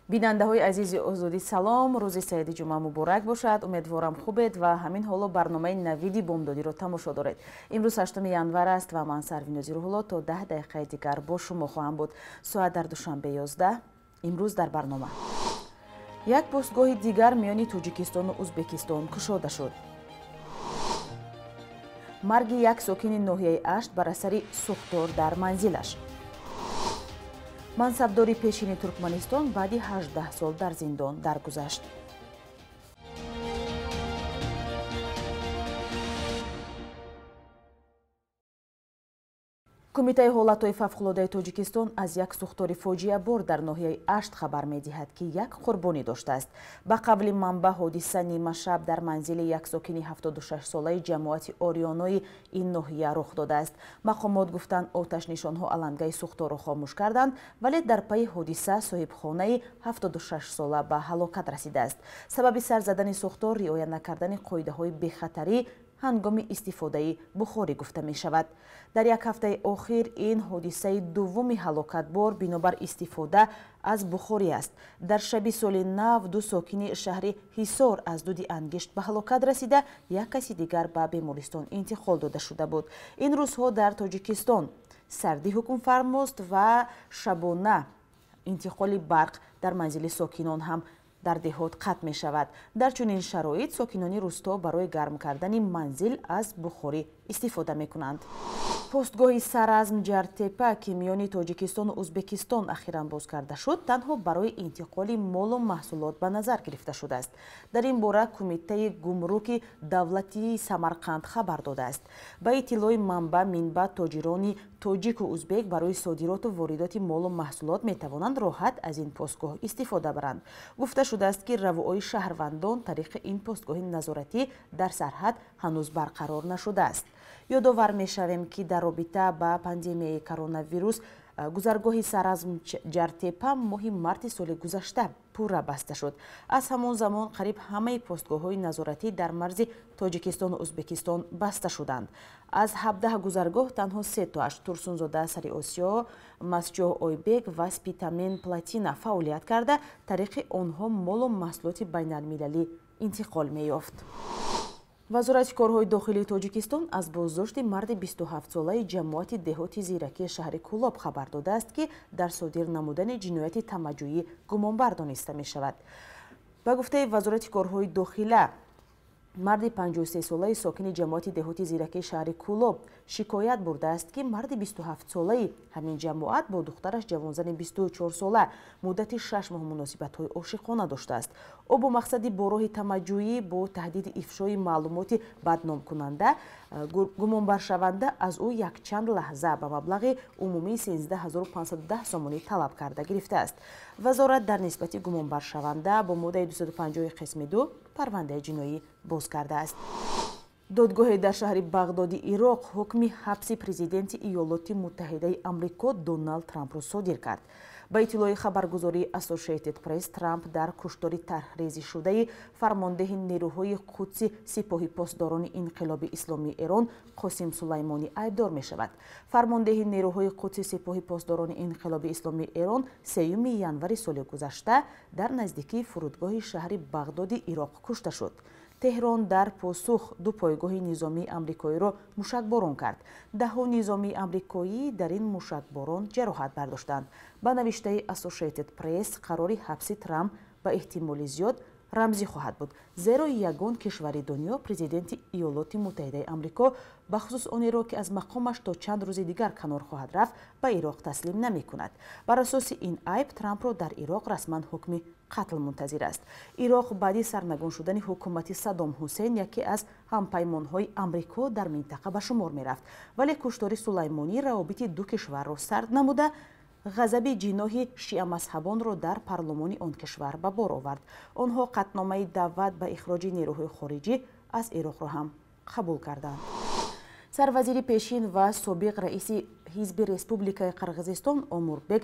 Бинандаҳои азизи Озодӣ, салом. Рӯзи саиди ҷумъа муборак бошад. Умедворам, хубед ва ҳамин ҳоло барномаи Навиди бомдодиро тамошо доред. Имрӯз 8 январ аст ва ман, Сарвинози Рӯҳулло, то 10 дақиқаи дигар бо шумо хоҳам буд. Соат дар Душанбе 11. Имрӯз дар барнома: як постгоҳи дигар миёни Тоҷикистону Ӯзбекистон кушода шуд, марги як сокини ноҳияи Ашт бар асари сӯхтор дар манзилаш, мансабдори пешини Туркманистон баъди 18 сол дар зиндон даргузашт. Кумитаи ҳолатҳои фавқулодаи Тоҷикистон аз як сӯхтори фоҷиабор дар ноҳияи Ашт хабар медиҳад, ки як қурбонӣ доштааст. Ба қавли манбаъ, ҳодиса нимашаб дар манзили як сокини 76-солаи ҷамоати Ориёнои ин ноҳия рух додааст. Мақомот гуфтанд, оташнишонҳо алангаи сӯхторро хомӯш карданд, вале дар пайи ҳодиса соҳибхонаи 76-сола ба ҳалокат расидааст. Сабаби сар задани сӯхтор риоя накардани қоидаҳои бехатарӣ ҳангоми истифодаи бухорӣ гуфта мешавад. Дар як ҳафтаи охир ин ҳодисаи дуввуми ҳалокатбор бинобар истифода аз бухорӣ аст. Дар шаби соли нав ду сокини шаҳри Ҳисор аз дуди ангишт ба ҳалокат расида, як каси дигар ба бемористон интиқол дода шуда буд. Ин рӯзҳо дар Тоҷикистон сардӣ ҳукмфармост ва шабона интиқоли барқ дар манзили сокинон ҳам дар деҳот қатъ мешавад. Дар чунин шароит сокинони рӯсто барои гарм кардани манзил аз бухорӣ истифода мекунанд. Постгоҳи Саразм Ҷартепа, ки миёни Тоҷикистону Ӯзбекистон ахиран боз карда шуд, танҳо барои интиқоли молу маҳсулот ба назар гирифта шудааст. Дар ин бора Кумитаи гумруки давлатии Самарқанд хабар додааст. Ба иттилои манбаъ, минбаъд тоҷирони тоҷику узбек барои содироту воридоти молу маҳсулот метавонанд роҳат аз ин постгоҳ истифода баранд. Гуфта шудааст, ки равои шаҳрвандон тариқи ин постгоҳи назоратӣ дар сарҳад ҳанӯз барқарор нашудааст. Ёдовар мешавем, ки дар робита ба пандемияи коронавирус гузаргоҳи Саразм Ҷартепа моҳи марти соли гузашта пурра баста шуд. Аз ҳамон замон қариб ҳамаи постгоҳҳои назоратӣ дар марзи Тоҷикистону Ӯзбекистон баста шуданд. Аз 17 гузаргоҳ танҳо се тоаш, Турсунзода Сари Осиё, Масҷоҳ Ойбек ва Спитамен Плотина, фаъолият карда, тариқи онҳо молу маҳсулоти байналмилалӣ интиқол меёфт. Вазорати корҳои дохилии Тоҷикистон аз боздошти марди 27-солаи ҷамоати деҳоти Зиракии шаҳри Кӯлоб хабар додааст, ки дар содир намудани ҷинояти тамаҷӯӣ гумонбар дониста мешавад. Ба гуфтаи Вазорати корҳои дохила, марди 53-солаи сокини ҷамоати деҳоти Зиракии шаҳри Кӯлоб шикоят бурдааст, ки марди 27-солаи ҳамин ҷамоат бо духтараш, ҷавонзани 24-сола, муддати 6 моҳ муносибатҳои ошиқона доштааст. Ӯ бо мақсади бо роҳи тамаҷӯӣ бо таҳдиди ифшои маълумоти бадномкунанда гумонбаршаванда аз ӯ якчанд лаҳза ба маблағи умумии 13 510 сомонӣ талаб карда гирифтааст. Вазорат дар нисбати гумонбаршаванда бо моддаи 250 қисми 2 парвандаи ҷиноӣ боз кардааст. Додгоҳе дар шаҳри Бағдоди Ироқ ҳукми ҳабси президенти Иёлоти Муттаҳидаи Амрико Доналд Трампро содир кард. Ба иттилои хабаргузории Associated Press, Трамп дар куштори тарҳрезишудаи фармондеҳи нерӯҳои Қудси Сипоҳи Посдорони Инқилоби Исломии Эрон Қосим Сулаймонӣ айбдор мешавад. Фармондеҳи нерӯҳои Қудси Сипоҳи Посдорони Инқилоби Исломии Эрон 3 январи соли гузашта дар наздикии фурудгоҳи шаҳри Бағдоди Ироқ кушта шуд. Теҳрон дар посух ду пойгоҳи низомии амрикоиро мушакборон кард. Даҳҳо низомии амрикоӣ дар ин мушакборон ҷароҳат бардоштанд. Ба навиштаи Associated Press, қарори ҳабси Трамп ба эҳтимоли зиёд рамзӣ хоҳад буд, зеро ягон кишвари дунё президенти Иёлоти Муттаҳидаи Амрико, бахусус онеро, ки аз мақомаш то чанд рӯзи дигар канор хоҳад рафт, ба Ироқ таслим намекунад. Бар асоси ин айб Трампро дар Ироқ расман ҳукми қатл мунтазир аст. Ироқ баъди сарнагун шудани ҳукумати Саддом Ҳусейн яке аз ҳампаймонҳои Амрико дар минтақа ба шумор мерафт, вале куштори Сулаймонӣ равобити ду кишварро сард намуда, ғазаби ҷиноҳи шиамазҳабонро дар парлумони он кишвар ба бор овард. Онҳо қатъномаи даъват ба ихроҷи нерӯҳои хориҷӣ аз Ироқро ҳам қабул карданд. Сарвазири пешин ва собиқ раиси Ҳизби Республикаи Қирғизистон Омурбек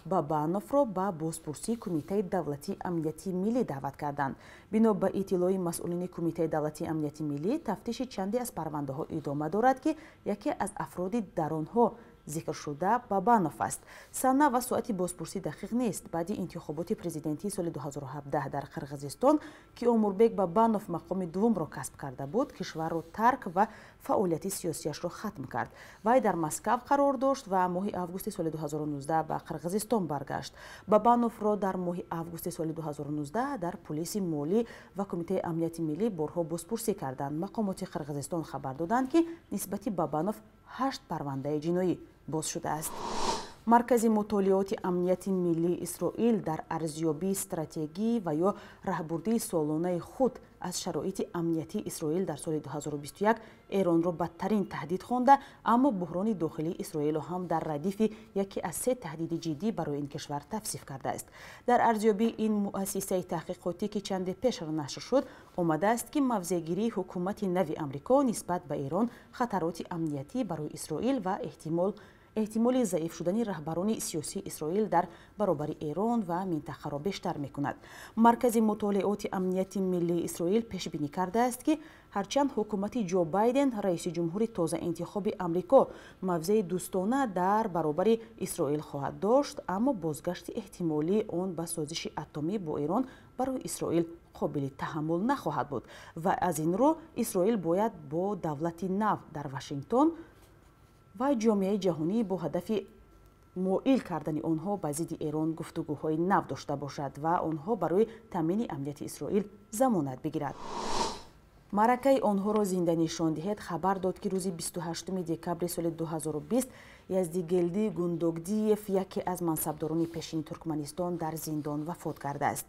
Бабановро ба бозпурсии Кумитаи давлатии амнияти миллӣ даъват карданд. Бино ба иттилои масъулини Кумитаи давлатии амнияти миллӣ, тафтиши чанде аз парвандаҳо идома дорад, ки яке аз афроди дар онҳо Зикршуда Бабанов аст. Сана ва соати бозпурсӣ дақиқ нест. Баъди интихоботи президентии соли 2017 дар Қирғизистон, ки Омурбек Бабанов мақоми дуввумро касб карда буд, кишварро тарк ва фаъолияти сиёсияшро хатм кард. Вай дар Москав қарор дошт ва моҳи августи соли 2019 ба Қирғизистон баргашт. Бабановро дар моҳи августи соли 2019 дар пулиси молӣ ва Кумитаи амнияти миллӣ борҳо бозпурсӣ карданд. Мақомоти Қирғизистон хабар доданд, ки нисбати Бабанов 8 парвандаи ҷиноӣ боз шудааст. Маркази мутолиоти амнияти миллии Исроил дар арзёбии стратегӣ ва ё раҳбурдии солонаи худ аз шароити амниятии Исроил дар соли 2021 Эронро бадтарин таҳдид хонда, аммо буҳрони дохилии Исроилро ҳам дар радифи яке аз се таҳдиди ҷиддӣ барои ин кишвар тавсиф кардааст. Дар арзёбии ин муассисаи таҳқиқотӣ, ки чанде пеш нашр шуд, омадааст, ки мавзеъгирии ҳукумати нави Амрико нисбат ба Эрон хатароти амниятӣ барои Исроил ва эҳтимоли заиф шудани раҳбарони сиёсии Исроил дар баробари Эрон ва минтақаро бештар мекунад. Маркази мутолиоти амнияти миллии Исроил пешбинӣ кардааст, ки ҳарчанд ҳукумати Ҷо Байден, раиси ҷумҳури тозаинтихоби Амрико, мавзеи дӯстона дар баробари Исроил хоҳад дошт, аммо бозгашти эҳтимолии он ба созиши атомӣ бо Эрон барои Исроил қобили таҳаммул нахоҳад буд ва аз ин рӯ Исроил бояд бо давлати нав дар Вашингтон ва ҷомеаи ҷаҳонӣ бо ҳадафи моил кардани онҳо ба зидди Эрон гуфтугӯҳои нав дошта бошад ва онҳо барои таъмини амнияти Исроил замонат бигирад. Маъракаи онҳоро зинда нишон диҳед хабар дод, ки рӯзи 28 декабри соли 2020 Яздигелди Гундогдиев, яке аз мансабдорони пешини Туркманистон, дар зиндон вафот кардааст.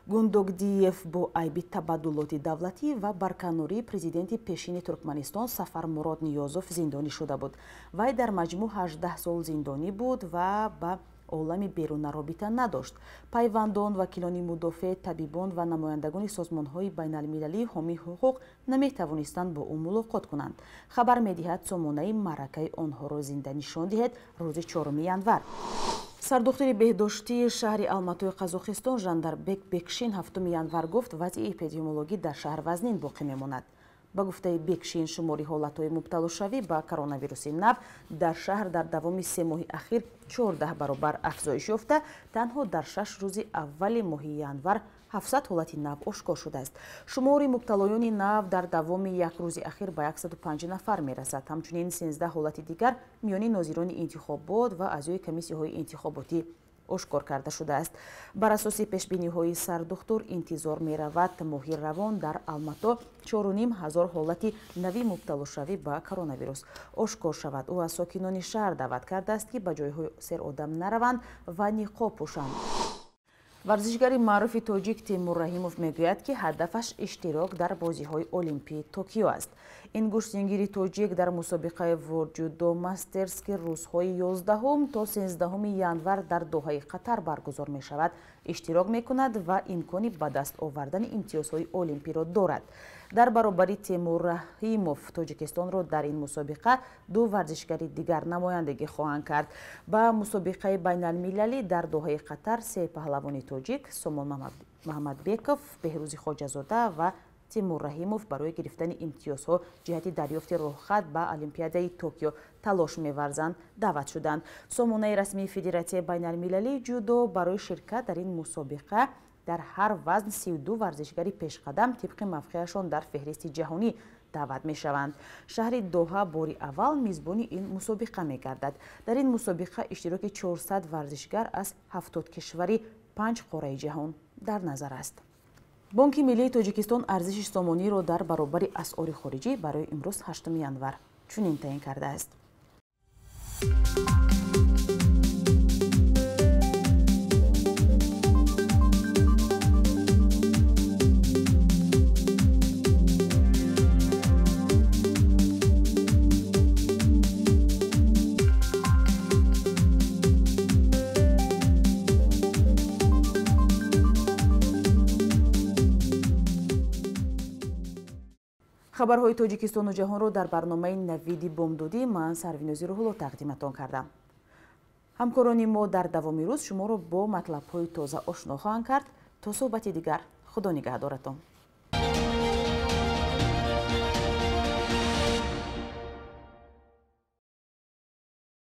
Гундогдиев бо айби табаддулоти давлатӣ ва барканории президенти пешини Туркманистон Сафармурод Ниёзов зиндонӣ шуда буд. Вай дар маҷмӯъ 18 сол зиндонӣ буд ва ба олами беруна робита надошт. Пайвандон, вакилони мудофеъ, табибон ва намояндагони созмонҳои байналмилалии ҳомии ҳуқуқ наметавонистанд бо ӯ мулоқот кунанд. Хабар медиҳад сомонаи маъракаи онҳоро зинда нишон диҳед рӯзи 4 январ. Сардухтури беҳдоштии шаҳри Алматои Қазоқистон Жандарбек Бекшин 7 январ гуфт, вазъи эпидемиологӣ дар шаҳр вазнин боқӣ мемонад. Ба гуфтаи Бекшин, шумори ҳолатҳои мубталошавӣ ба коронавируси нав дар шаҳр дар давоми се моҳи ахир 14 баробар афзоиш ёфта, танҳо дар 6 рӯзи аввали моҳи январ 700 ҳолати нав ошкор шудааст. Шумори мубталоёни нав дар давоми як рӯзи ахир ба 105 нафар мерасад. Ҳамчунин 13 ҳолати дигар миёни нозирони интихобот ва аъзои комиссияҳои интихоботӣ ошкор карда шудааст. Бар асоси пешбиниҳои сардухтур интизор меравад моҳи равон дар Алмато 4,5 ҳазор ҳолати нави мубталошавӣ ба коронавирус ошкор шавад. Ӯ аз сокинони шаҳр даъват кардааст, ки ба ҷойҳои серодам нараванд ва ниқоб пӯшанд. Варзишгари маъруфи тоҷик Темур Раҳимов мегӯяд, ки ҳадафаш иштирок дар бозиҳои Олимпии Токио аст. Ин гӯштингири тоҷик дар мусобиқаи World Judo Masters, ки рӯзҳои 11 то 13 январ дар Доҳаи Қатар баргузор мешавад, иштирок мекунад ва имкони ба даст овардани имтиёзҳои олимпиро дорад. Дар баробари Темур Раҳимов Тоҷикистонро дар ин мусобиқа ду варзишгари дигар намояндагӣ хоҳанд кард. Ба мусобиқаи байналмилалӣ дар Доҳаи Қатар се паҳлавони тоҷик Сомон Маҳмадбеков, Беҳрӯзи Хоҷазода ва Темур Раҳимов барои гирифтани имтиёзҳо ҷиҳати дарёфти роҳхат ба Олимпиадаи Токио талош меварзанд даъват шуданд. Сомонаи расмии Федератсияи байналмилалии ҷудо барои ширкат дар ин мусобиқа дар ҳар вазн 32 варзишгари пешқадам тибқи мавқеашон дар феҳристи ҷаҳонӣ даъват мешаванд. Шаҳри Доҳа бори аввал мизбони ин мусобиқа мегардад. Дар ин мусобиқа иштироки 400 варзишгар аз 70 кишвари 5 қораи ҷаҳон дар назар аст. Бонки миллии Тоҷикистон арзиши сомониро дар баробари асъори хориҷӣ барои имрӯз 8 январ чунин таъин кардааст. Хабарҳои Тоҷикистону ҷаҳонро дар барномаи Навиди бомдодӣ ман Сарвинози Рӯҳулло тақдиматон кардам. Ҳамкорони мо дар давоми рӯз шуморо бо матлабҳои тоза ошно хоҳанд кард. То суҳбати дигар, Худо нигаҳдоратон.